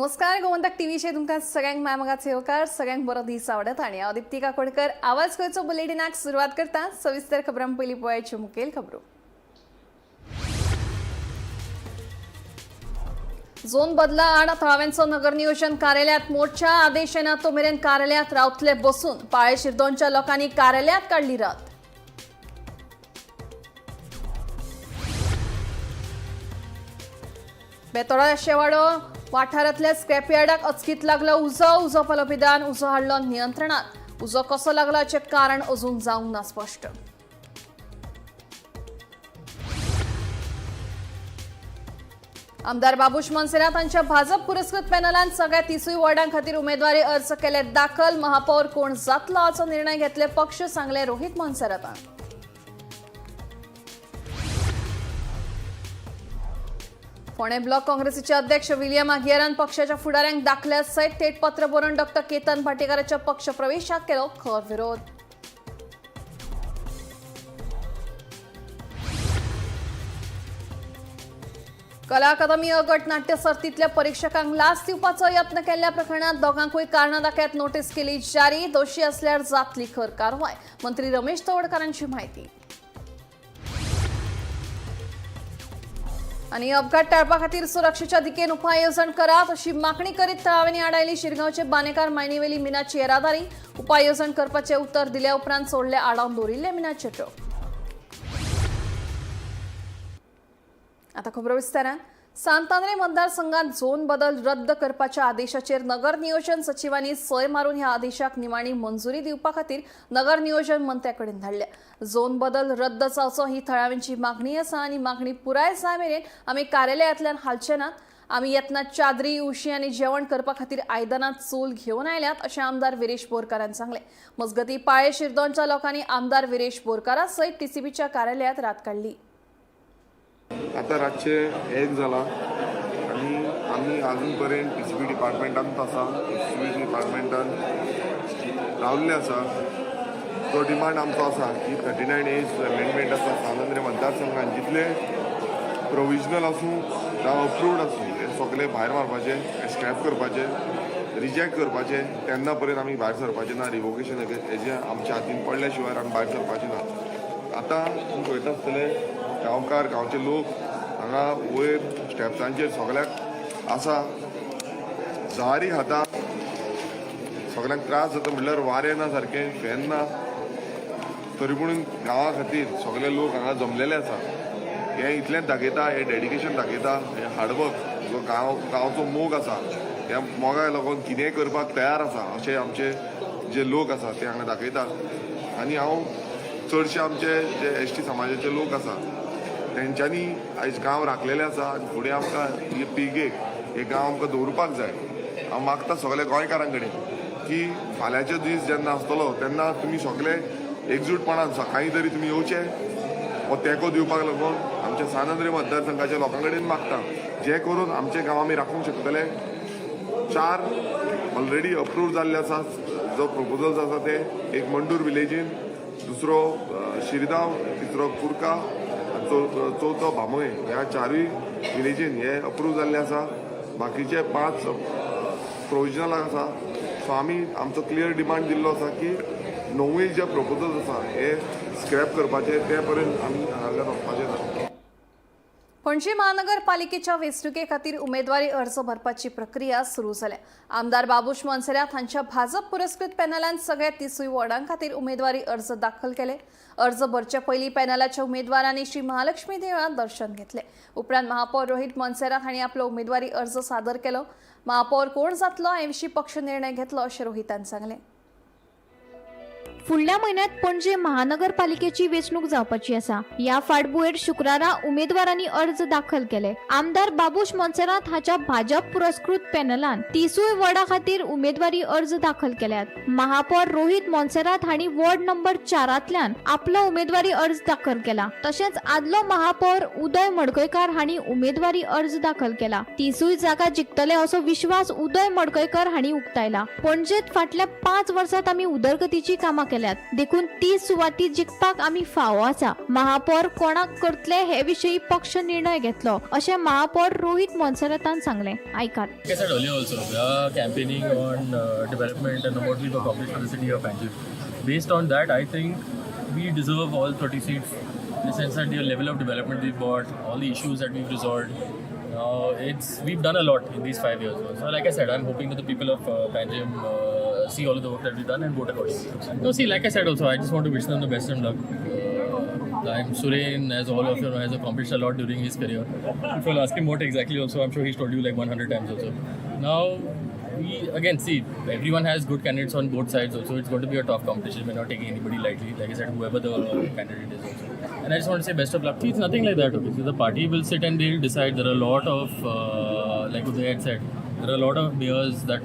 नमस्कार, गोमंतक टीव्हीचेर तुमकां सगळ्यांक माय येवकार. सगळ्यांक बरो दीस आवडत आनी हांव दिप्ती काकोडकर आवाज गोंयचो बुलेटिनाक सुरवात करता. सविस्तर खबरां पयलीं पळयाच्यो मुखेल खबरो. झोन बदला आड थळाव्यांचो नगरनियोजन कार्यालयात मोर्चा. आदेश येना तो मेरेन कार्यालयात रावतले बसून. पाळे शिरदोनच्या लोकांनी कार्यालयात काढली रात. बेतोडा शेवाडो वाठारांतल्या स्क्रॅपयार्डाक अचकीत लागलो उजो. उजो पालोवपी उजो हाडलो नियंत्रणात. उजो कसो लागलो हाचें कारण अजून जावंक ना स्पश्ट. आमदार बाबूश मोन्सेरात हांच्या भाजप पुरस्कृत पॅनलान सगळ्या 30 वॉर्डां खातीर उमेदवारी अर्ज केले दाखल. महापौर कोण जातलो हाचो निर्णय घेतले पक्ष, सांगले रोहित मोन्सेरातान. फोंडें ब्लॉक काँग्रेसीचे अध्यक्ष विलियम आगियारान पक्षाच्या फुडाऱ्यांक दाखल्या सयत थेट पत्र बरोवन डॉक्टर केतन भाटीकाराच्या पक्ष प्रवेशाक केलो खर विरोध. कला अकादमी अ गट नाट्य सर्तीतल्या परीक्षकांक लाच दिवपाचो यत्न केल्ल्या प्रकरणात दोगांकूय कारणां दाखयात नोटीस केली जारी. दोशी असल्यार जातली खर कारवाय, मंत्री रमेश तवडकारांची माहिती. आणि अपघात टाळपा खातीर सुरक्षेच्या दिकेन उपाय येवजण करात अशी मागणी करीत थळाव्यांनी आडायली शिरगांवचे बानेकार मायनीवेली मिनाची येरादारी. उपाय येवजण करपाचे उत्तर दिल्या उपरांत सोडले आडावन दवरिल्ले मिनाचे ट्रक. आता खबरो विस्तारान. सांतांद्रे मतदारसंघात झोन बदल रद्द करपाच्या आदेशाचेर नगर नियोजन सचिवांनी सय मारून ह्या आदेशाक निमाणी मंजुरी दिवपा खातीर नगर नियोजन मंत्र्या कडेन धाडल्या. झोन बदल रद्द जावचो ही थळाव्यांची मागणी आसा आनी मागणी पुराय जाय मेरेन आमी कार्यालयांतल्यान हालचे नात. आमी येतना चादरी, उशी आनी जेवण करपा खातीर आयदनां, चूल घेवन आयल्यात अशें आमदार विरेश बोरकारान सांगलें. मजगतीं, पाळे शिरदोनच्या लोकांनी आमदार विरेश बोरकारा सयत टीसीबीच्या कार्यालयांत रात काडली. आता रातचे 1 जाला आनी आमी अजून पर्यंत टीसीबी डिपार्टमेंटांत आसा. टीसीबी डिपार्टमेंटान रावल्ले आसा. तो डिमांड आमचो आसा की 39 ए अमेंडमेंट आसा, सांत आंद्रे मतदारसंघात जितले प्रोविजनल आसूं जावं अप्रूव्ड आसूं, हे सगळे भायर मारपाचे, स्क्रॅप करपाचे, रिजेक्ट करपाचे. तेन्ना पर्यंत आमी भायर सरपाचे ना. रिवोकेशन हेजें आमच्या हातीन पडल्या शिवाय आमी भायर सरपाचे ना. आतां तुमी पळयता आसतले, गांवकार, गांवचे लोक हांगा वयर स्टेप्सांचेर सगळ्याक आसा, जवारी खाता. सगळ्यांक त्रास जाता, म्हणल्यार वारें ना सारकें, फॅन ना, तरी पूण गांवा खातीर सगळे लोक हांगा जमलेले आसा. हें इतलेंच दाखयता, हें डेडिकेशन दाखयता, हें हार्डवर्क, जो गांवचो मोग आसा, ह्या मोगाक लागून कितेंय करपाक तयार आसा अशे आमचे जे लोक आसा ते हांगा दाखयता. आनी हांव चडशे आमचे जे एसटी समाजाचे लोक आसा तेंच्यांनी आयज गांव राखलेले आसा आनी फुडें आमकां हे पिळगेक हे गांव आमकां दवरुपाक जाय. हांव मागता सगल्या गोंयकारां कडेन की फाल्यांचो दीस जेन्ना आसतलो तेन्ना तुमी सगळे एकजूटपणान सकाळीं तरी तुमी येवचे. हो तेंको दिवपाक लागून आमच्या सांत आंद्रे मतदारसंघाच्या लोकां कडेन मागता, जे करून आमचे गांव आमी राखूंक शकतले. 4 ऑलरेडी अप्रूव जाल्ले आसा, जो प्रपोजल्स आसा ते एक मंडूर विलेजीन, दुसरो शिरदांव, तिसरो कुर्का, चवथो भामोय. ह्या 4 विलेजीन हे अप्रूव जाल्ले आसा. बाकीचे 5 प्रोविजनल आसा. सो आमी आमचो क्लियर डिमांड दिल्लो आसा की 9 जे प्रपोजल्स आसा हे स्क्रॅप करपाचे, ते पर्यंत आमी हांगासर वचपाचे ना. पणजी महानगरपालिकेच्या वेंचणुके खातीर उमेदवारी अर्ज भरपाची प्रक्रिया सुरू जाल्या. आमदार बाबूश मोन्सेरात हांच्या भाजप पुरस्कृत पॅनलान सगळ्या 30 वॉर्डां खातीर उमेदवारी अर्ज दाखल केले. अर्ज भरचे पयलीं पॅनलाच्या उमेदवारांनी श्री महालक्ष्मी देवळांत दर्शन घेतले. उपरांत महापौर रोहित मोन्सेरात हांणी आपलो उमेदवारी अर्ज सादर केलो. महापौर कोण जातलो हे विशीं पक्ष निर्णय घेतलो अशें रोहितान सांगलें. फुडल्या म्हयन्यांत पणजे महानगरपालिकेची वेंचणूक जावपाची आसा. ह्या फाटभुंयेर शुक्रारा उमेदवारांनी अर्ज दाखल केले. आमदार बाबूश मोन्सेरात हाच्या भाजप पुरस्कृत पॅनलान 30 वॉर्डा खातीर उमेदवारी अर्ज दाखल केल्यात. महापौर रोहित मोन्सेरात हांणी वॉर्ड नंबर 4 आपलो उमेदवारी अर्ज दाखल केला. तशेंच आदलो महापौर उदय मडकयकार हांणी उमेदवारी अर्ज दाखल केला. 30 जागा जिखतले असो विश्वास उदय मडकयकर हांणी उक्तायला. पणजेत फाटल्या 5 वर्सात आमी उदरगतीची कामां केल्यात. केल्यात, देखून 30 सुवाती जिखपाक आमी फावो आसा. महापौर कोणाक करतले हे विशीं पक्ष निर्णय घेतलो अशें महापौर रोहित मोन्सेरातान सांगलें. आयकात. Like I said earlier also, we are campaigning on development and what we've accomplished for the city of Panjim. Based on that, I think we deserve all 30 seats in the sense that the level of development we've got, all the issues that we've resolved. It's we've done a lot in these 5 years. So, like I said, I'm hoping that the people of Panjim see all of the work that we've done and vote accordingly. No, see, like I said also, I just want to wish them the best and luck. I'm Suren, as all of you know, has accomplished a lot during his career. If you'll ask him what exactly, also, I'm sure he's told you like 100 times also. Now, we again see everyone has good candidates on both sides also. It's going to be a tough competition. We're not taking anybody lightly. Like I said, whoever the candidate is also. And I just want to say best of luck. See, it's nothing like that. Okay, so the party will sit and they'll decide. There are a lot of like Uday had said, there are a lot of mayors that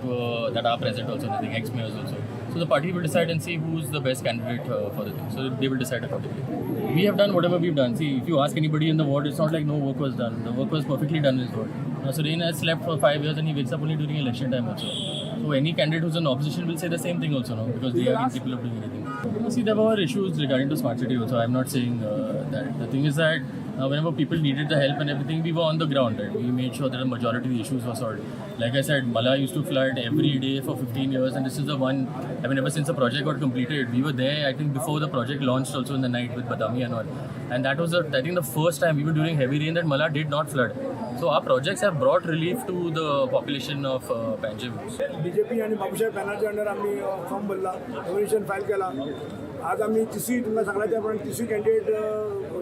are present also. I think ex-mayors also. So the party will decide and see who's the best candidate for the thing. So they will decide accordingly. We have done whatever we've done. See, if you ask anybody in the ward, it's not like no work was done. The work was perfectly done in this ward. Now, Suren has slept for 5 years and he wakes up only during election time also. So any candidate who's in opposition will say the same thing also, no? Because they are incapable of doing anything. You see, there were issues regarding to smart city also. I'm not saying that. The thing is that whenever people needed the help and everything, we were on the ground. Right? We made sure that the majority of the issues were solved. Like I said, Mala used to flood every day for 15 years, and this is the one. I mean, ever since the project got completed, we were there. I think before the project launched also in the night with Badami and all. And that was, I think, the first time even during heavy rain that Mala did not flood. So our projects have brought relief to the population of Panjim. BJP आनी Babusaheb पॅनलाच्या under आमी form भरला, nomination file केला. आज आमी तिसरी, तुमकां सांगला त्या प्रमाणे तिसरी कॅन्डिडेट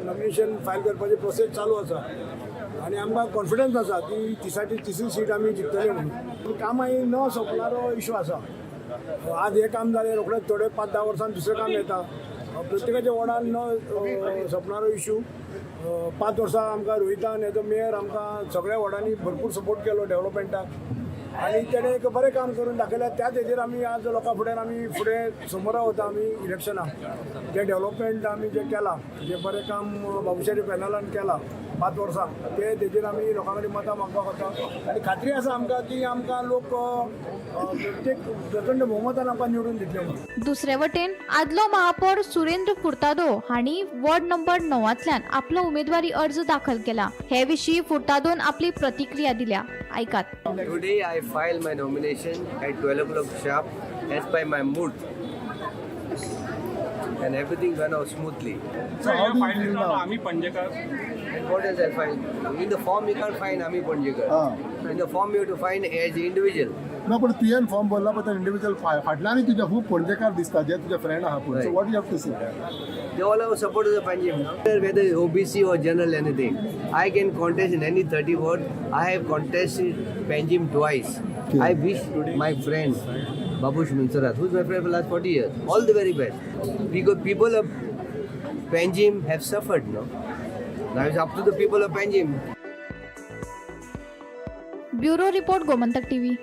नॉमिनेशन फायल करपाची प्रोसेस चालू आसा आनी आमकां कॉन्फिडन्स आसा की तिसाची तिसरी सीट आमी जिखतले म्हणून. कामां ही न सोंपणारो इशू आसा. आज हें काम जालें, रोखडेंच थोडे 5-10 वर्सांन दुसरें काम येता. प्रत्येकाच्या वॉर्डान न सोंपणारो इशू. 5 वर्सां आमकां रोहितान एज अ मेयर आमकां सगळ्या वॉर्डांनी भरपूर सपोर्ट केलो डेव्हलपमेंटाक आनी तेणें एक बरें काम करून दाखयलें. त्याच हेजेर आमी आज लोकां फुड्यान आमी फुडें समोरा वता. आमी इलेक्शनाक जें डेव्हलपमेंट आमी जें केलां, जें बरें काम बाबूशारी पॅनलान केलां 5 वर्सां, ते तेजेर आमी लोकां कडेन मतां मागपाक वता आनी खात्री आसा आमकां की आमकां लोक प्रत्येक प्रचंड भोवमतान आमकां निवडून दितले म्हणून. दुसरे वटेन आदलो महापौर सुरेंद्र फुर्तादो हांणी वॉर्ड नंबर 9तल्यान आपलो उमेदवारी अर्ज दाखल केला. हे विशीं फुर्तादोन आपली प्रतिक्रिया दिल्या. आयकात. Today I filed my nomination at 12 o'clock sharp as by my mood. And everything went off smoothly. So how do you feel now? Ami Panjekar. And what else I find? In the form you can't find Ami Panjekar. In the form you have to find as individual. ना, पण तुवें form भरला पण individual फाटल्यान तुज्या खूब पणजेकार दिसता जे तुजे फ्रेंड आहा पूण. So what you have to say? They all have support of the Panjim. Whether it's OBC or general anything. I can contest in any 30 ward. I have contested Panjim twice. I wish my friend Babush Munsarat, who's my friend for the last 40 years, all the very best. Because people of Panjim have suffered, no? Now it's up to the people of Panjim. Bureau report, Gomantak TV.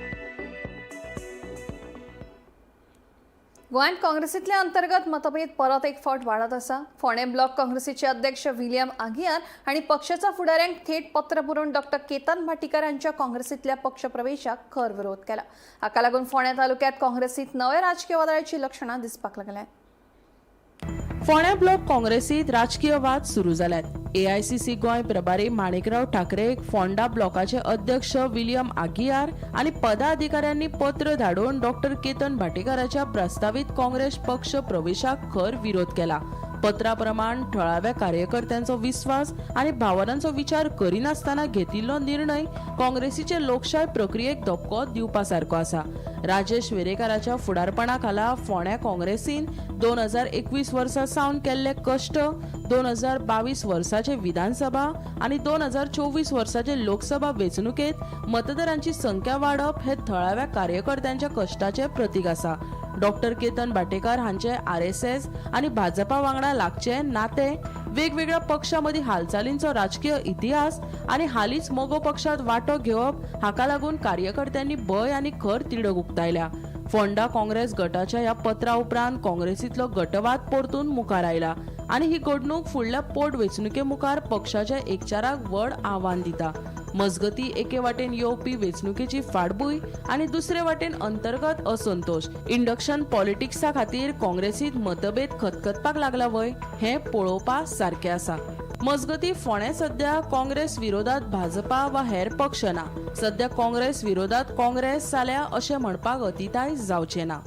गोंयांत काँग्रेसीतले अंतर्गत मतभेद परत एक फावट वाडत आसा. फोंडें block काँग्रेसीचे अध्यक्ष विलियम आगियार हांणी पक्षाच्या फुडाऱ्यांक थेट पत्र बरोवन डॉक्टर केतन भाटीकर हांच्या काँग्रेसींतल्या पक्षप्रवेशाक खर विरोध केला. हाका लागून फोंडें तालुक्यांत काँग्रेसीत नव्या राजकीय वादळाची लक्षणां दिसपाक लागल्यात. फोंड्या ब्लॉक काँग्रेसीत राजकीय वाद सुरू जाल्यात. एआयसीसी गोंय प्रभारी माणिकराव ठाकरे, फोंडा ब्लॉकाचे अध्यक्ष विलियम आगियार आनी पदाधिकाऱ्यांनी पत्र धाडून डॉक्टर केतन भाटीकाराच्या प्रस्तावीत काँग्रेस पक्ष प्रवेशाक खर विरोध केला. पत्रा प्रमाण थळाव्या कार्यकर्त्यांचो विस्वास आनी भावनांचो विचार करिनासतना घेतिल्लो निर्णय काँग्रेसीचे लोकशाय प्रक्रियेक धपको दिवपा सारको आसा. राजेश वेरेकाराच्या फुडारपणा खाला फोंड्या काँग्रेसीन 2021 वर्सा सावन केल्ले कश्ट, 2022 वर्साचे विधानसभा आनी 2024 वर्साचे लोकसभा वेंचणुकेत मतदारांची संख्या वाडप हे थळाव्या कार्यकर्त्यांच्या कश्टाचे प्रतीक आसा. डॉक्टर केतन भाटेकार हांचे आरएसएस आनी भाजपा वांगडा लागचे नाते, वेगवेगळ्या पक्षां मदीं हालचालींचो राजकीय इतिहास आनी हालींच मगो पक्षांत वांटो घेवप हाका लागून कार्यकर्त्यांनी भंय आनी खर तिडक उक्तायल्या. फोंडा काँग्रेस गटाच्या ह्या पत्रा उपरांत काँग्रेसींतलो गटवाद परतून मुखार आयला आनी ही घडणूक फुडल्या पोट वेंचणुके मुखार पक्षाच्या एकचाराक व्हड आव्हान दिता. मजगती एके वाटेन येवपी वेंचणुकेची फाटभूंय आनी दुसरे वाटेन अंतर्गत असंतोष इंडक्शन पॉलिटिक्सा खातीर काँग्रेसीत मतभेद खतखतपाक लागला व्हय हें पळोवपा सारकें आसा. मजगती फोंडें सध्या काँग्रेस विरोधात भाजपा वा हेर पक्ष ना. सध्या काँग्रेस विरोधात काँग्रेस जाल्या अशें म्हणपाक अतिताय जावचें ना.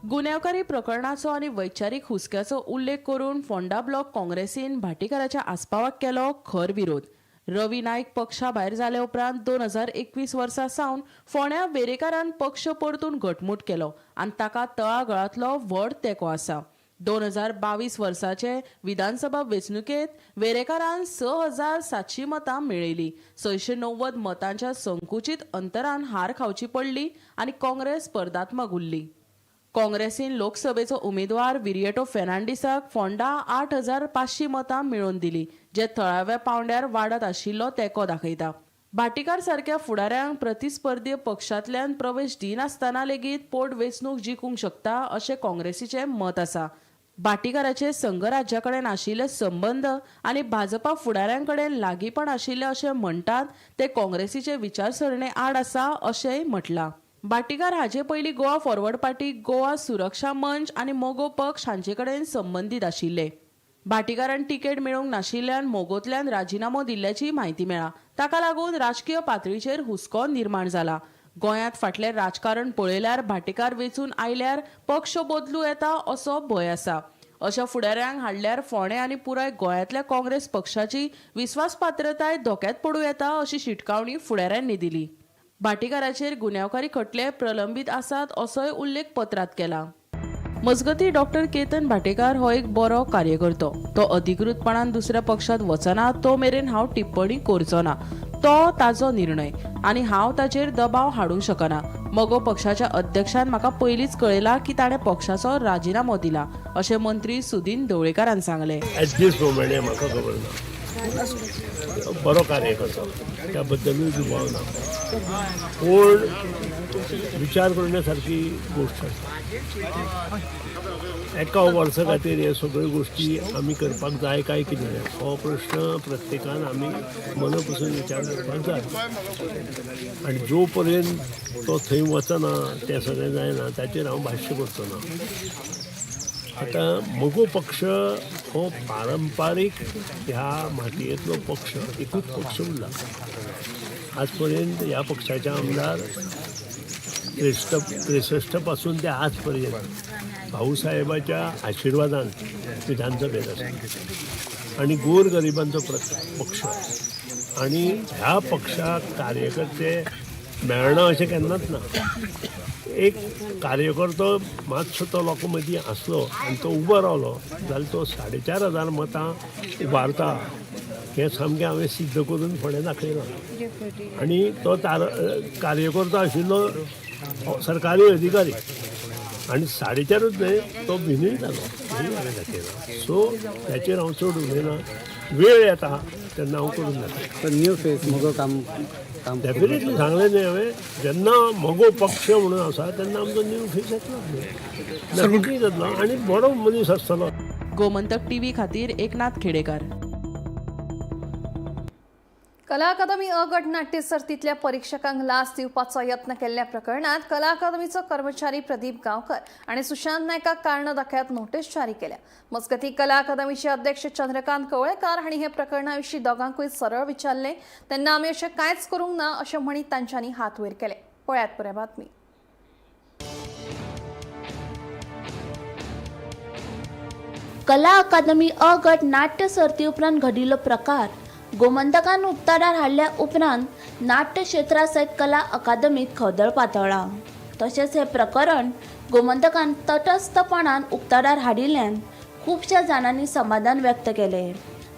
गुन्यांवकारी प्रकरणाचो आनी वैचारीक हुस्क्याचो उल्लेख करून फोंडा ब्लॉक काँग्रेसीन भाटीकाराच्या आस्पावाक केलो खर विरोध. रवी नायक पक्षा भायर जाले उपरांत 2021 वर्सा सावन फोंड्या वेरेकारान पक्ष परतून घटमूट केलो आनी ताका तळागाळांतलो व्हड तेंको आसा. 2022 वर्साचे विधानसभा वेंचणुकेंत वेरेकारान 6700 मतां मेळयली. 690 मतांच्या संकुचीत अंतरान हार खावची पडली आनी काँग्रेस स्पर्धात्मक उरली. काँग्रेसीन लोकसभेचो उमेदवार विरियटो फेर्नांडीसाक फोंडा 8500 मतां मेळोवन दिली, जे थळाव्या पावंड्यार वाडत आशिल्लो तेंको दाखयता. भाटीकार सारक्या फुडाऱ्यांक प्रतिस्पर्धी पक्षांतल्यान प्रवेश दिनासतना लेगीत पोट वेंचणूक जिखूंक शकता अशें काँग्रेसीचें मत आसा. भाटीकाराचे संघराज्या कडेन आशिल्ले संबंद आनी भाजपा फुडाऱ्यां कडेन लागींपण आशिल्लें अशें म्हणटात ते काँग्रेसीचे विचारसरणे आड आसा अशेंय म्हटलां. भाटीकार हाचे पयलीं गोवा फॉरवर्ड पार्टी, गोवा सुरक्षा मंच आनी मगो पक्ष हांचे कडेन संबंदीत आशिल्ले. भाटीकारान तिकेट मेळूंक नाशिल्ल्यान मोगोंतल्यान राजिनामो दिल्ल्याची म्हायती मेळ्ळा. ताका लागून राजकीय पातळीचेर हुस्को निर्माण जाला. गोंयांत फाटलें राजकारण पळयल्यार भाटीकार वेंचून आयल्यार पक्ष बदलू येता असो भंय आसा. अशा फुडाऱ्यांक हाडल्यार फोंडें आनी पुराय गोंयांतल्या काँग्रेस पक्षाची विस्वासपात्रताय धोक्यांत पडूं येता अशी शिटकावणी फुडाऱ्यांनी दिली. भाटीकाराचेर गुन्यांवकारी खटले प्रलंबीत आसात असोय उल्लेख पत्रांत केला. मजगती डॉक्टर केतन भाटीकार हो एक बरो कार्यकर्तो. तो अधिकृतपणान दुसऱ्या पक्षात वचना तो मेरेन हांव टिप्पणी करचो ना. तो ताजो निर्णय आनी हांव ताचेर दबाव हाडूंक शकना. मगो पक्षाच्या अध्यक्षान म्हाका पयलींच कळयला की ताणें पक्षाचो राजिनामो दिला अशें मंत्री सुदीन ढवळीकारान सांगलें. एट दीस मोमेंट हें म्हाका खबर ना. बरो कार्यकर्तो त्या बद्दलूय दुबाव ना, पूण विचार करण्या सारकी गोश्ट आसा. एका वर्सा खातीर हे सगळ्यो गोश्टी आमी करपाक जाय काय कितें हो प्रश्न प्रत्येकान आमी मना पसून विचार करपाक जाय. आनी जो पर्यंत तो थंय वचना तें सगळें जायना ताचेर हांव भाश्य करचो ना. आतां मगो पक्ष हो पारंपारीक ह्या मातयेंतलो पक्ष, एकूच पक्ष उरला. आज पर्यंत ह्या पक्षाचे आमदार 63 पासून ते आज पर्यंत भाऊसाहेबाच्या आशिर्वादान विधानसभेत आसा आनी गोरगरिबांचो पक्ष आनी ह्या पक्षाक कार्यकर्ते मेळना अशें केन्नाच ना. एक कार्यकर्तो मातसो तो लोकां मदीं आसलो आनी तो उबो रावलो जाल्यार तो 4500 मतां उबारता हें सामकें हांवें सिद्ध करून फुडें दाखयलां. आनी तो कार्यकर्तो आशिल्लो सरकारी अधिकारी आनी 4.5 न्हय तो भिनूय जालो हें हांवें दाखयलां. सो ताचेर हांव चड उलयना, वेळ येता तेन्ना हांव करून दाखयतां. न्यू फेस मगो काम काम डेफिनेटली सांगलें न्ही हांवें, जेन्ना मगो पक्ष म्हणून आसा तेन्ना आमचो न्यू फेस येतलो, नक्की जातलो आनी बरो मनीस आसतलो. गोमंतक टीव्ही खातीर एकनाथ खेडेकर. कला अकादमी अ गट नाट्य सर्तीतल्या परीक्षकांक लाच दिवपाचो यत्न केल्ल्या प्रकरणात कला अकादमीचो कर्मचारी प्रदीप गावकर आणि सुशांत नायकाक कारणं दाखयात नोटीस जारी केल्या. मजगती कला अकादमीचे अध्यक्ष चंद्रकांत कवळेकार हांणी हे प्रकरणाविशीं दोगांकूय सरळ विचारले तेन्ना आमी अशें कांयच करूंक ना अशें म्हणीत तांच्यांनी हात वयर केले. पळयात पुराय बातमी. कला अकादमी अ गट नाट्य सर्ती उपरांत घडिल्लो प्रकार गोमंतकान उक्ताडार हाडल्या उपरांत नाट्य क्षेत्रा सयत कला अकादमीत खवदळ पातळ्ळा. तशेंच हें प्रकरण गोमंतकान तटस्थपणान उक्ताडार हाडिल्ल्यान खुबश्या जाणांनी समाधान व्यक्त केलें.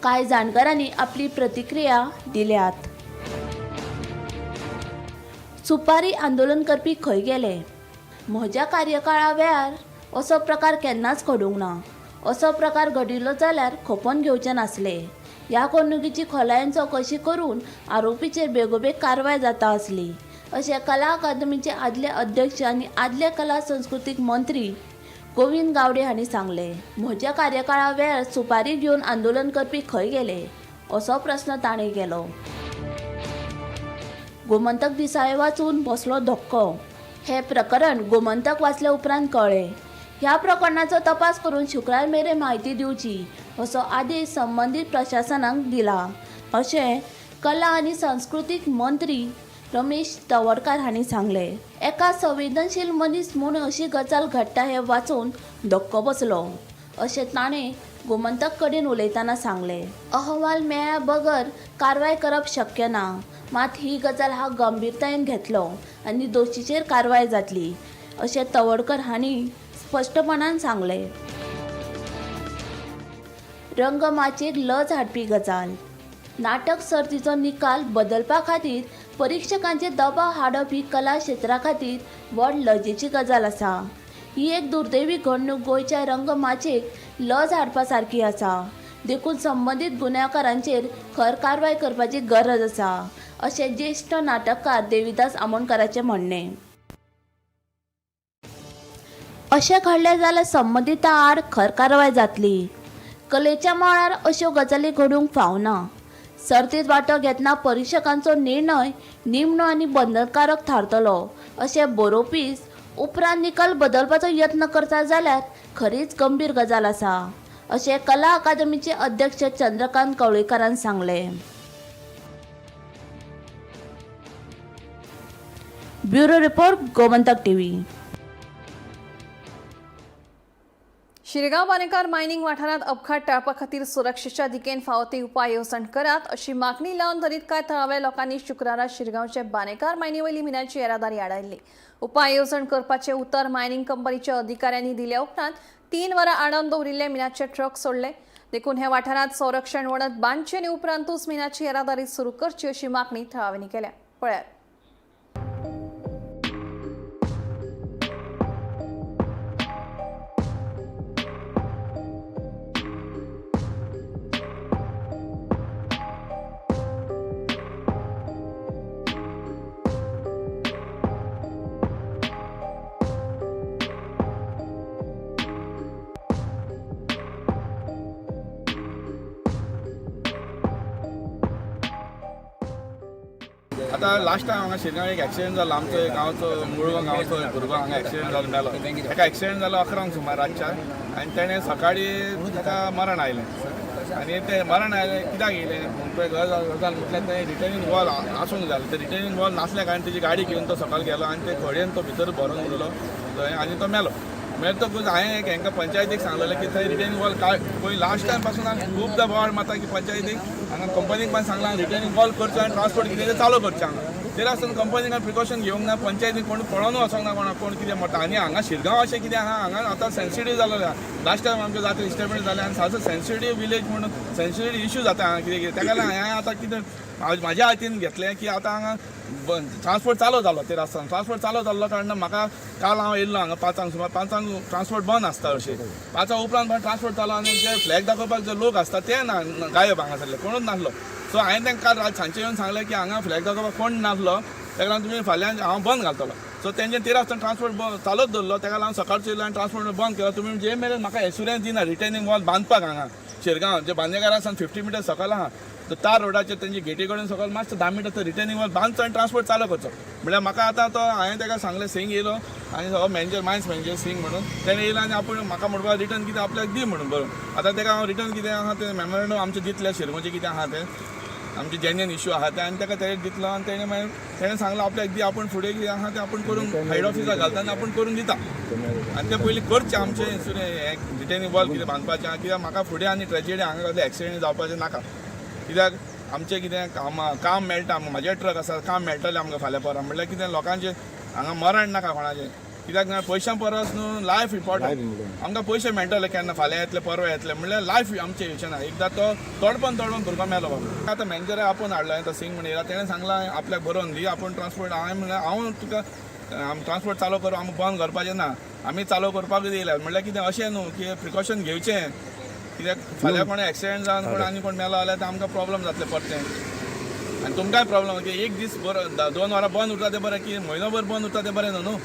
कांय जाणकारांनी आपली प्रतिक्रिया दिल्यात. सुपारी आंदोलन करपी खंय गेले? म्हज्या कार्यकाळा वेळार असो प्रकार केन्नाच घडूंक ना. असो प्रकार घडिल्लो जाल्यार खपोवन घेवचे नासले. ह्या घडणुकीची खोलायेन चवकशी करून आरोपीचेर बेगोबेग कारवाय जाता आसली अशें कला अकादमीचे आदले अध्यक्ष आनी आदले कला संस्कृतीक मंत्री गोविंद गावडे हांणी सांगलें. म्हज्या कार्यकाळा वेळार सुपारी घेवन आंदोलन करपी खंय गेले असो प्रस्न ताणें केलो. गोमंतक दिसाळें वाचून बसलो धक्को. हें प्रकरण गोमंतक वाचल्या उपरांत कळ्ळें. ह्या प्रकरणाचो तपास करून शुक्रार मेरेन म्हायती दिवची असो आदेश संबंदीत प्रशासनाक दिला, अशें कला आनी संस्कृतीक मंत्री रमेश तवडकार हांणी सांगलें. एका संवेदनशील मनीस म्हूण अशी गजाल घडटा हें वाचून धक्को बसलो, अशें ताणें गोमंतक कडेन उलयतना सांगलें. अहवाल मेळ्ळ्या बगर कारवाय करप शक्य ना, मात ही गजाल हांव गंभीरतायेन घेतलो आनी दोशीचेर कारवाय जातली, अशें तवडकर हांणी स्पश्टपणान सांगलें. रंगमाचयेक लज हाडपी गजाल. नाटक सर्तीचो निकाल बदलपा खातीर परिक्षकांचेर दबाव हाडप ही कला क्षेत्रा खातीर व्हड लजेची गजाल आसा. ही एक दुर्दैवी घडणूक गोंयच्या रंगमाचयेक लज हाडपा सारकी आसा. देखून संबंदीत गुन्यांवकारांचेर खर कारवाय करपाची गरज आसा, अशें ज्येश्ठ नाटककार देविदास आमोणकाराचें म्हणणें. अशें घडलें जाल्यार संबंदितां आड खर कारवाय जातली. कलेच्या मळार अश्यो गजाली घडूंक फावना. सर्तींत वांटो घेतना परिक्षकांचो निर्णय निमणो आनी बंधनकारक थारतलो, अशें बरोवपीच उपरांत निकाल बदलपाचो यत्न करता जाल्यार खरीच गंभीर गजाल आसा, अशें कला अकादमीचे अध्यक्ष चंद्रकांत कवळेकारान सांगलें. Bureau report, Gomantak TV. Shirgaon Banekar mining वाठारांत अपघात टाळपा खातीर सुरक्षेच्या दिकेन फावो ती उपाय येवजण करात अशी मागणी लावन धरीत कांय थळाव्या लोकांनी शुक्रारा शिरगांवचे बानेकार मायनी वयली मिनाची येरादारी आडायल्ली. उपाय येवजण करपाचें उतर मायनिंग कंपनीच्या अधिकाऱ्यांनी दिल्या उपरांत 3 वरां आडावन दवरिल्ले मिनाचे ट्रक सोडले. देखून ह्या वाठारांत संरक्षण वणत बांदचे आनी उपरांतूच मिनाची येरादारी सुरू करची अशी मागणी थळाव्यांनी केल्या. पळयात. आतां लास्ट टायम हांगा शिरगांव एक एक्सिडेंट जालो. आमचो एक गांवचो मुळगांव गांवचो एक भुरगो हांगा एक्सिडेंट जालो, मेलो. ताका एक्सिडेंट जालो 11 सुमार रातच्या आनी तेणें सकाळीं ताका मरण आयलें. आनी तें मरण आयलें कित्याक येयलें म्हणपा गजाल म्हटल्यार तें रिटर्निंग वॉल आसूंक जाय. तें रिटर्निंग वॉल नासल्या कारणान तेजी गाडी घेवन तो सकाळ गेलो आनी ते खडयेन तो भितर भरून उरलो थंय आनी तो मेलो. मेळटकूच हांवें हांकां पंचायतीक सांगलेलें की थंय रिटर्निंग वॉल काय पयलीं लास्ट टायम पासून हांवें खुबदां बोवाळ मारता की पंचायतीक हांगा कंपनीक पण सांगलां रिटर्निंग वॉल करचो आनी ट्रान्सपोर्ट कितें तें चालू करचें हांगा. तरी आसतना कंपनीन प्रिकॉशन घेवंक ना, पंचायतीन कोण पळोवन वचोंक ना कोणाक कोण कितें म्हणटा. आनी हांगा शिरगांव अशें कितें आहा हांगा आतां सेन्सिटीव जालेलें आहा. लास्ट टायम आमच्या जात्रे डिस्टर्बन्स जालें आनी सारको सेन्सिटीव विलेज म्हणून सेन्सिटीव इश्यू जाता हांगा कितें कितें. ताका लागून हांवें आतां कितें म्हाज्या हातीन घेतलें की आतां हांगा ट्रान्सपोर्ट चालू जालो. ते रस्त्यान ट्रान्सपोर्ट चालू जाल्लो कारणान म्हाका काल हांव येयल्लो हांगा 5 सुमार 5 ट्रान्सपोर्ट बंद आसता अशें. 5 उपरांत ट्रान्सपोर्ट चालू आनी जे फ्लॅग दाखोवपाक जे लोक आसता ते ना गायब हांगासरले, कोणूच नासलो. सो हांवें तांकां काल रात सांजचे येवन सांगलें की हांगा फ्लॅग दाखोवपाक कोण नासलो, ताका लागून तुमी फाल्यां हांव बंद घालतलो. सो तेंचे 13 वाजता ट्रान्सपोर्ट चालूच दवरलो. ताका लागून सकाळचो येयलो आनी ट्रान्सपोर्ट बंद केलो. तुमी जे मेरेन म्हाका एश्युरन्स दिना रिटर्निंग वॉल बांदपाक हांगा शिरगांव जे बांदेकारा सावन 50 मिटर सकयल आहा तो तार रोडाचेर तेंची गेटी कडेन सकयल मातसो 10 मिटर तो रिटर्निंग वॉल बांदचो आनी ट्रान्सपोर्ट चालू करचो. म्हणल्यार म्हाका आतां तो हांवें ताका सांगलें सिंग येयलो आनी हो मॅनेजर मायन्स मॅनेजर सिंग म्हणून तेणें येयलो आनी आपूण म्हाका म्हणपाक रिटर्न कितें आपल्याक दी म्हणून बरोवन. आतां ताका हांव रिटर्न कितें आहा तें मेमोरेंडम आमचें दितलें शिरगांवचें कितें आहा तें आमचे जेन्युइन इश्यू आहा तें आनी ताका तें दितलो. आनी तेणें मागीर तेणें सांगलां आपल्याक दी, आपूण फुडें कितें आहा तें आपूण करून हेड ऑफिसाक घालता आनी आपूण करून दिता. आनी तें पयलीं करचें आमचें हें रिटर्निंग वॉल कितें बांदपाचें आहा कित्याक म्हाका फुडें आनी ट्रेजिडी हांगा कसलें एक्सिडेंट जावपाचें नाका. कित्याक आमचें कितें काम मेळटा, म्हाजे ट्रक आसा, काम मेळटलें आमकां फाल्यां परां. म्हणल्यार कितें लोकांचें हांगा मरण नाका कोणाचें. कित्याक ना पयशां परस न्हू लायफ इम्पॉर्टंट. आमकां पयशे मेळटले केन्ना फाल्यां येतले परवां येतले म्हणल्यार लायफ आमचें येवचें ना. एकदां तो तडपन तडपन भुरगो मेलो बाबा. आतां मॅनेजराक आपोवन हाडलो हांवें, तो सिंग म्हण येयला, तेणें सांगलां आपल्याक बरोवन दी आपूण ट्रान्सपोर्ट. हांवें म्हणलें हांव तुका ट्रान्सपोर्ट चालू करूं, आमी बंद करपाचें ना, आमी चालू करपाकूच येयल्या. म्हणल्यार कितें अशें न्हू की प्रिकॉशन घेवचें कित्याक फाल्यां कोण एक्सिडेंट जावन कोण आनी कोण मेलो जाल्यार आमकां प्रॉब्लम जातलें परतें आनी तुमकांय प्रॉब्लम की एक दीस बरो 2 वरां बंद उरता तें बरें की म्हयनोभर बंद उरता तें बरें न्हू. न्हू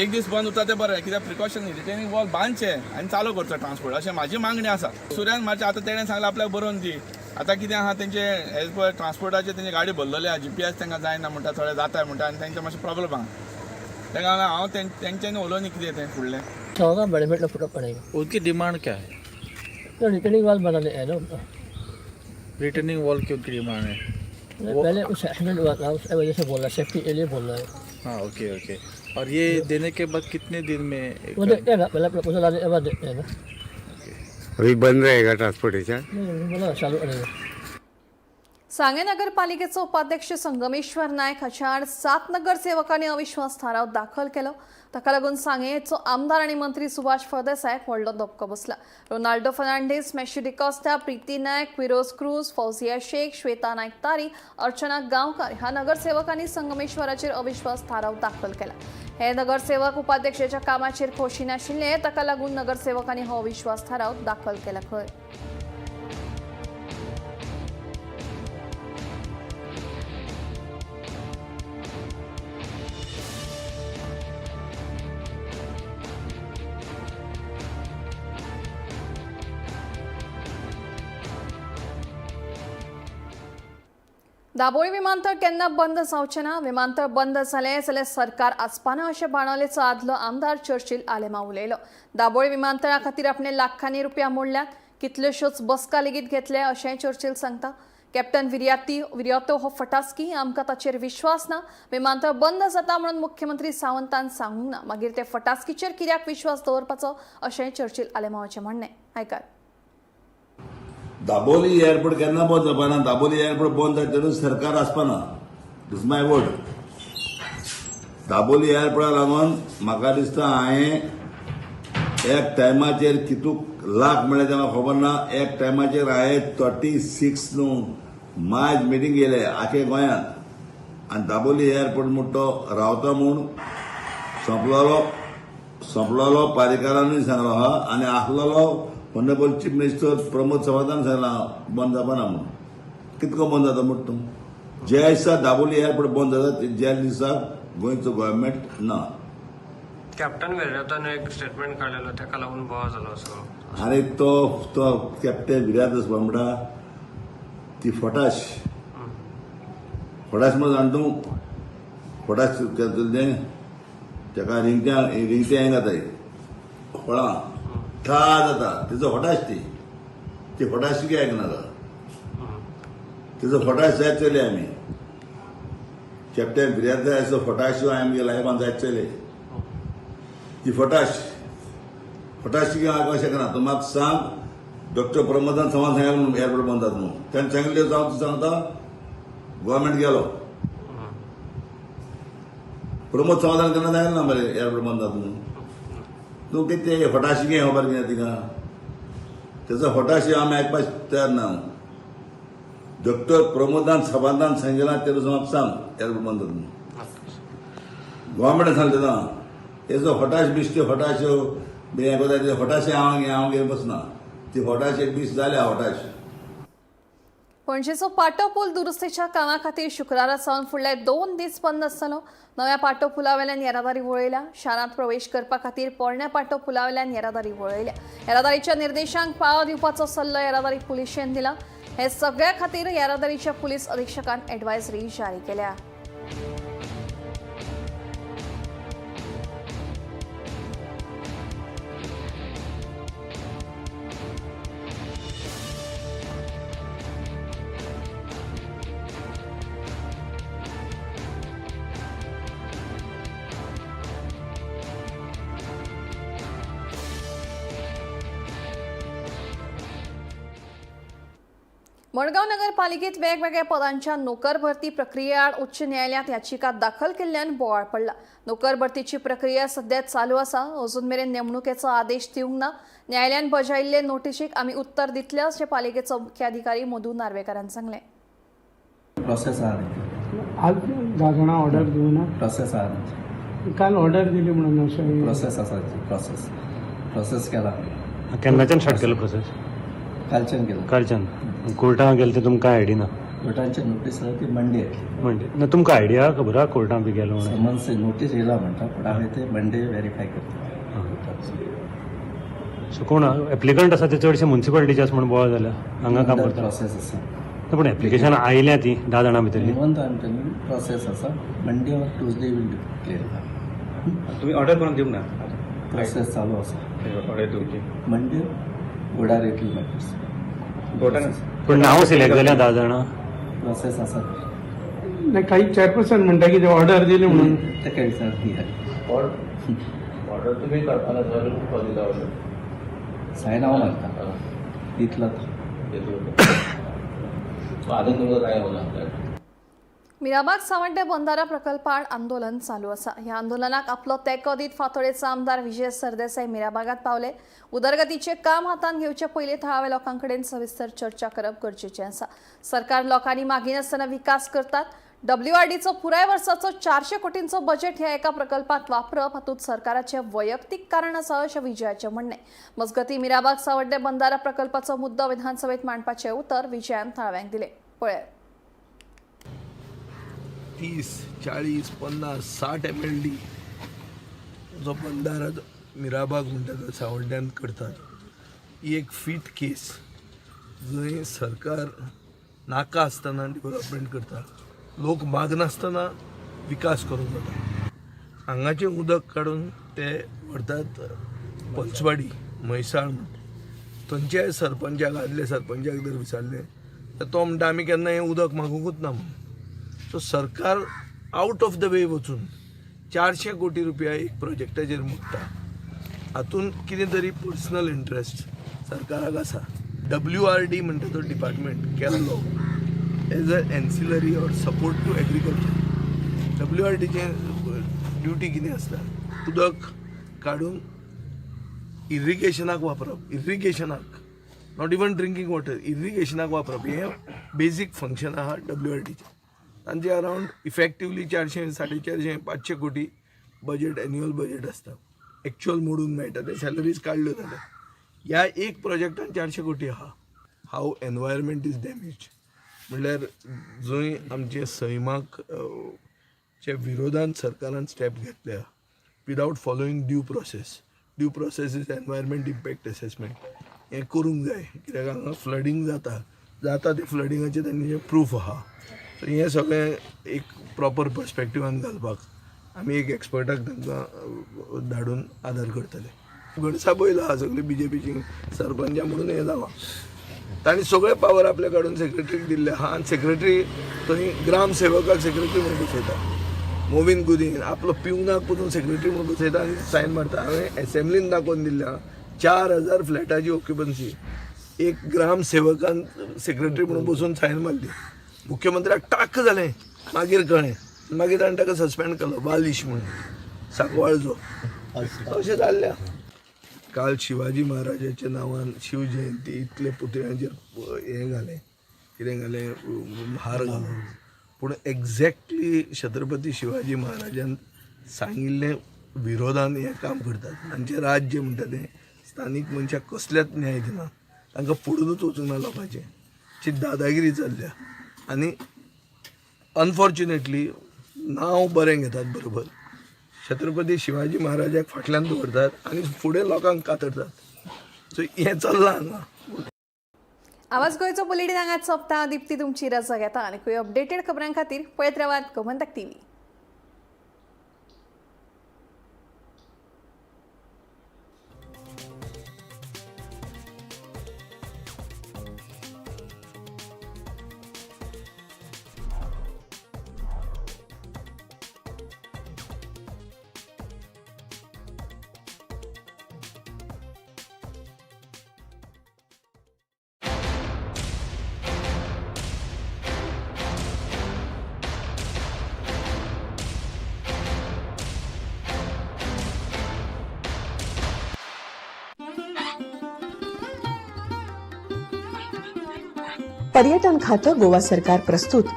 एक दीस बंद उरता तें बरें कित्याक प्रिकॉशन रिटर्निंग वॉल बांदचें आनी चालू करचो ट्रान्सपोर्ट अशें म्हाजी मागणी आसा. सुर्यान मातशें आतां तेणें सांगलें आपल्याक बरोवन दी, आतां कितें आहा तेंचे एज पर ट्रान्सपोर्टाचे तेंची गाडी भरलेली आहा, जीपीएस तांकां जायना म्हणटा, थोडे जाता म्हणटा आनी तेंचे मातशें प्रॉब्लम आहा. ताका लागून हांव तेंच्यांनी उलोवनी कितें तें फुडलें. होगा बेनिफिट फुटअप पड़ेगा. उनकी डिमांड क्या है? तो रिटर्निंग वाल बनाने है ना. रिटर्निंग वॉल की उनकी डिमांड है. पहले उस एक्सीडेंट हुआ था, उस वजह से बोल रहा है, सेफ्टी के लिए बोल रहा है. हाँ, ओके ओके. और ये देने के बाद कितने दिन में? वो देखते हैं ना, पहले प्रपोजल आने के बाद देखते हैं ना. अभी बंद रहेगा ट्रांसपोर्टेशन? नहीं, बोला चालू करेगा. सांगें नगरपालिकेचो उपाध्यक्ष संगमेश्वर नायक हाच्या आड 7 नगरसेवकांनी अविश्वास थाराव दाखल केलो. ताका लागून सांगेचो आमदार आनी मंत्री सुभाष फळदेसायक व्हडलो धपको बसला. रोनाल्डो फर्नांडीस, मॅशी डिकॉस्ता, प्रिती नायक, विरोज क्रूज, फौजिया शेख, श्वेता नायक तारी, अर्चना गांवकार ह्या नगरसेवकांनी संगमेश्वराचेर अविश्वास थाराव दाखल केला. हे नगरसेवक उपाध्यक्षाच्या कामाचेर खोशी नाशिल्ले, ताका लागून नगरसेवकांनी हो अविश्वास थाराव दाखल केला खंय. दाबोळी विमानतळ केन्ना बंद जावचें ना, विमानतळ बंद जालें जाल्यार सरकार आसपाना अशें बाणावलेचो आदलो आमदार चर्चिल आलेमाव उलयलो. दाबोळी विमानतळा खातीर आपणे लाखांनी रुपया मोडल्यात, कितल्योश्योच बसका लेगीत घेतले अशेंय चर्चिल सांगता. कॅप्टन विरियातो हो फटासकी, आमकां ताचेर विश्वास ना. विमानतळ बंद जाता म्हणून मुख्यमंत्री सावंतान सांगूंक ना, मागीर ते फटासकीचेर कित्याक विश्वास दवरपाचो अशेंय चर्चिल आलेमावाचें म्हणणें. आयकात. दाबोली एअरपोर्ट केन्ना बंद जावपाना, दाबोली एअरपोर्ट बंद जाता तेन्ना सरकार आसपाना. This my word. Dabolim एअरपोर्टा लागून म्हाका दिसता हांवें एक टायमाचेर कितू लाख म्हळ्यार तें म्हाका खबर ना, एक टायमाचेर हांवें 36 न्हू मायज मिटींग गेले आखे गोंयांत आनी दाबोली एअरपोर्ट म्हूण तो रावता म्हूण सोंपलोलो पारेकारानूय सांगलो आहा आनी आसलेलो ऑनरेबल चीफ मिनिस्टर प्रमोद सावंतान सांगला बंद जावपाना म्हणून. कितको बंद जाता म्हूण तूं ज्या दिसा दाबोली एअरपोर्ट बंद जाता ज्या दिसा गोंयचो गव्हर्मेंट ना. कॅप्टन विर्यातोन एक स्टेटमेंट काडलेलो, ताका लागून बोवाळ जालो सगळो. आरे तो तो कॅप्टन विर्यात म्हणटा ती फटाश फटाश म्हणून जाण तूं फटाश तें ताका रिंगट्या रिंगट्या हें जाता फळां ठा जाता तेजो फटाश ती फटाश कितें आयकना तेजो फटाश जायत चले आमी कॅप्टन विर्यातो फटाश आमगे लायफान जायत चले ती फटाश फटाश कितें आयकूंक शकना. तूं म्हाका सांग डॉक्टर प्रमोदान सावंत सांगलें म्हणून एअरपोर्ट बंद जाता म्हणून तेणें सांगिल्लें जावं तूं सांगता गव्हर्मेंट गेलो. प्रमोद सावंतान केन्ना सांगलें ना मरे एअरपोर्ट बंद जाता म्हणून. तूं कितें ते फटाशी कितें खबर कितें तिका तेजो फटाशी आमी आयकपाक तयार ना. डॉक्टर प्रमोदान सावंतान सांगिलां तेजो म्हाका सांग एअरपोर्ट बंद जाता म्हणून. गव्हर्मेंटान सांगलें ना तेजो फटाश बिश्टी फटाश्यो बी हें करता फटाशे हांव हांव घेवन बसना ती फटाश एक दीस जाल्या फटाश. पणजेचो पाटो पूल दुरुस्तीच्या कामा खातीर शुक्रारा सावन फुडले 2 दीस बंद आसतलो. नव्या पाटो पुलावेल्यान येरादारी वळयल्या. शारांत प्रवेश करपा खातीर पोरण्या पाटो पुलावेल्यान येरादारी वळयल्या. येरादारीच्या निर्देशांक पाळो दिवपाचो सल्लो येरादारी पुलिशेन दिला. हे सगळ्या खातीर येरादारीच्या पुलीस अधिक्षकान एडवायजरी जारी केल्या. मडगांव नगरपालिकेत वेगवेगळ्या पदांच्या नोकर भरती प्रक्रियेआड उच्च न्यायालयात याचिका दाखल केल्ल्यान बोवाळ पडला. नोकर भरतीची प्रक्रिया सध्या चालू आसा. अजून मेरेन नेमणुकेचो आदेश दिवंक ना. न्यायालयान बजायिल्ले नोटिशीक आमी उत्तर दितले अशें पालिकेचो मुख्याधिकारी मधू नार्वेकारान सांगलें. प्रोसेस आहा आज 10 जाणां ऑर्डर दिवना प्रोसेस आहा. काल ऑर्डर दिली म्हणून अशें प्रोसेस आसा. प्रोसेस प्रोसेस केला. केन्नाच्यान स्टार्ट केलो प्रोसेस? कालच्यान केलो. कालच्यान कोर्टान गेले ते तुमकां आयडिया ना? कोर्टाचे नोटीस आसा ती मंडे येतली. मंडे ना तुमकां आयडिया खबर आहा कोर्टान बी गेलो म्हणून? समन्स नोटीस येयला म्हणटा, पूण हांवें ते मंडे वेरीफाय करता. सो कोण एप्लिकंट आसा ते चडशे मुन्सिपालिटीचे आसा म्हूण बोवाळ जाल्या हांगा काम करता. प्रोसेस आसा. पूण एप्लिकेशन आयल्या ती 10 जाणां भितरली. Even I am telling process आसा. Monday or Tuesday will clear. तुम्ही ऑर्डर करून दिवंक ना? प्रोसेस चालू आसा. ऑर्डर दिवची मंडे वडार येतली मागीर. पूण नांव सिलेक्ट जाल्या 10 जाणां. प्रोसेस आसा. नाही, काही चेअरपर्सन म्हणटा की ऑर्डर दिली म्हणून. ताका विचार. ऑर्डर तुम्ही करताना सर दिला ऑर्डर सायन हांव मारता दितलो. अजून तुमकां काय होणार. मिराबाग सावड्डें बंधारा प्रकल्पाआड आंदोलन चालू आसा. ह्या आंदोलनाक आपलो तेंको दीत फातोडेचो आमदार विजय सरदेसाय मिराबागात पावले. उदरगतीचे काम हातांत घेवचे पयलीं थळाव्या लोकां कडेन सविस्तर चर्चा करप गरजेचें आसा. सरकार लोकांनी मागिनासतना विकास करतात. डब्ल्यूआरडीचो पुराय वर्साचो 400 कोटींचो बजेट ह्या एका प्रकल्पात वापरप हातूंत सरकाराचें वैयक्तीक कारण आसा अशें विजयाचें म्हणणें. मजगतीं मिराबाग सावड्डें बंधारा प्रकल्पाचो मुद्दो विधानसभेत मांडपाचें उतर विजयान थळाव्यांक दिलें. पळयात. 30, 40, 50, 60 MLD जो बंधारा मिराबाग म्हणटा तो सावड्ड्यान करतात. ही एक फीट केस जंय सरकार नाका आसतना डेव्हलपमेंट करता, लोक मागनासतना विकास करूंक वता. हांगाचें उदक काडून ते व्हरतात पंचवाडी म्हैसाळ म्हणटा. थंयच्या सरपंचाक, आदल्या सरपंचाक जर विचारलें तर तो म्हणटा आमी केन्ना हें उदक मागुंकूच ना म्हणून. सो सरकार आउट ऑफ the वे वचून 400 कोटी रुपया एक प्रोजेक्टाचेर मोडटा. हातून कितें तरी पर्सनल इंट्रस्ट सरकाराक आसा. WRD म्हणटा तो डिपार्टमेंट केल्लो as a ancillary or support to agriculture. WRDचें duty कितें आसता, उदक काडून इरिगेशनाक वापरप, इरिगेशनाक, not even drinking water, इरिगेशनाक वापरप हें बेजीक फंक्शन आहा WRDचें. तांचे अरावंड इफेक्टिवली 400, 450, 500 कोटी बजेट, एन्युअल बजेट आसता. एक्चुअल मोडून मेळटा ते सॅलरीज काडल्यो जाल्यार ह्या एक प्रोजेक्टान 400 कोटी आहा. हाव एनवायरमेंट is damage म्हणल्यार जंय आमचे सैमाक च्या विरोधान सरकारान स्टेप घेतल्या without following due process. Due process is environment impact assessment. हें करूंक जाय कित्याक हांगा फ्लडींग जाता जाता तें फ्लडिंगाचें तांचें प्रूफ आहा. सो हें सगळें एक प्रॉपर पर्सपेक्टिवान घालपाक आमी एक एक्सपर्टाक तांकां धाडून आदार करतले. गणसा बैल आहा सगळी BJPची सरपंचा म्हणून हें जालां. तांणी सगळे पावर आपल्या काडून सेक्रेटरीक दिल्ले आहा आनी सेक्रेटरी थंय ग्रामसेवकाक सेक्रेटरी म्हणून बसयता. मोविन गुदीन आपलो पिवनाक पसून सेक्रेटरी म्हणून बसयता आनी सायन मारता. हांवें एसेंब्लीन दाखोवन दिल्लें आहा 4000 फ्लॅटाची ऑक्युपन्सी एक ग्रामसेवकान सेक्रेटरी म्हणून बसून सायन मारली. मुख्यमंत्र्याक टाक जालें, मागीर कळ्ळें, मागीर ताणें ताका सस्पेंड केलो बालिश म्हणून सांकवाळचो. अशें जाल्लें. काल शिवाजी महाराजाच्या नांवान शिवजयंती इतले पुतळ्यांचेर हें घालें, कितें घालें, हार घालो. पूण एक्झॅक्टली छत्रपती शिवाजी महाराजान सांगिल्लें विरोधान हें काम करतात. तांचें राज्य म्हणटा तें स्थानीक मनशाक कसलेच न्याय दिना, तांकां पडुनूच वचूंक ना लोकांचें. ची दादागिरी चल्ल्या आनी अनफॉर्च्युनेटली नांव बरें घेतात बरोबर, छत्रपती शिवाजी महाराजाक फाटल्यान दवरतात आनी फुडें लोकांक कातरतात. सो हें चल्लां हांगा. आवाज गोंयचो बुलेटीन हांगाच सोंपता. दीप्ती तुमची रजा घेता आनी खंय अपडेटेड खबरां खातीर पळयत रावात गोमंतक टीव्ही. पर्यटन खातं गोवा सरकार प्रस्तुत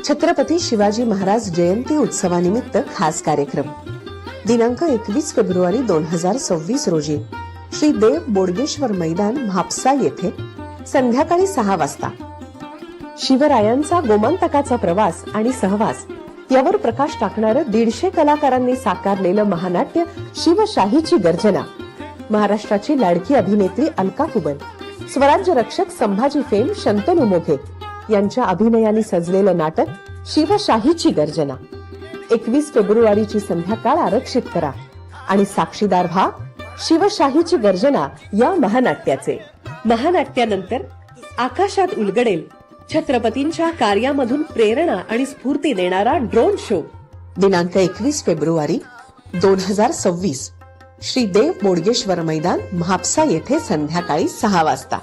छत्रपती शिवाजी महाराज जयंती उत्सवानिमित्त खास कार्यक्रम दिनांक 21 फेब्रुवारी 2026 रोजी श्री देव बोडगेश्वर मैदान म्हापसा येथे संध्याकाळी 6 वाजता शिवरायांचा गोमंतकाचा प्रवास आणि सहवास यावर प्रकाश टाकणारं 150 कलाकारांनी साकारलेलं महानाट्य शिवशाहीची गर्जना. महाराष्ट्राची लाडकी अभिनेत्री अलका कुबल, स्वराज्य रक्षक संभाजी फेम शंतनू मोघे यांच्या अभिनयाने सजलेलं नाटक शिवशाहीची गर्जना. 21 फेब्रुवारीची संध्याकाळ आरक्षित करा आणि साक्षीदार व्हा शिवशाहीची गर्जना या महानाट्याचे. महानाट्यानंतर आकाशात उलगडेल छत्रपतींच्या कार्यामधून प्रेरणा आणि स्फूर्ती देणारा ड्रोन शो. दिनांक 21 फेब्रुवारी 2026, श्री देव बोडगेश्वर मैदान, म्हापसा येथे संध्याकाळी 6 वाजता.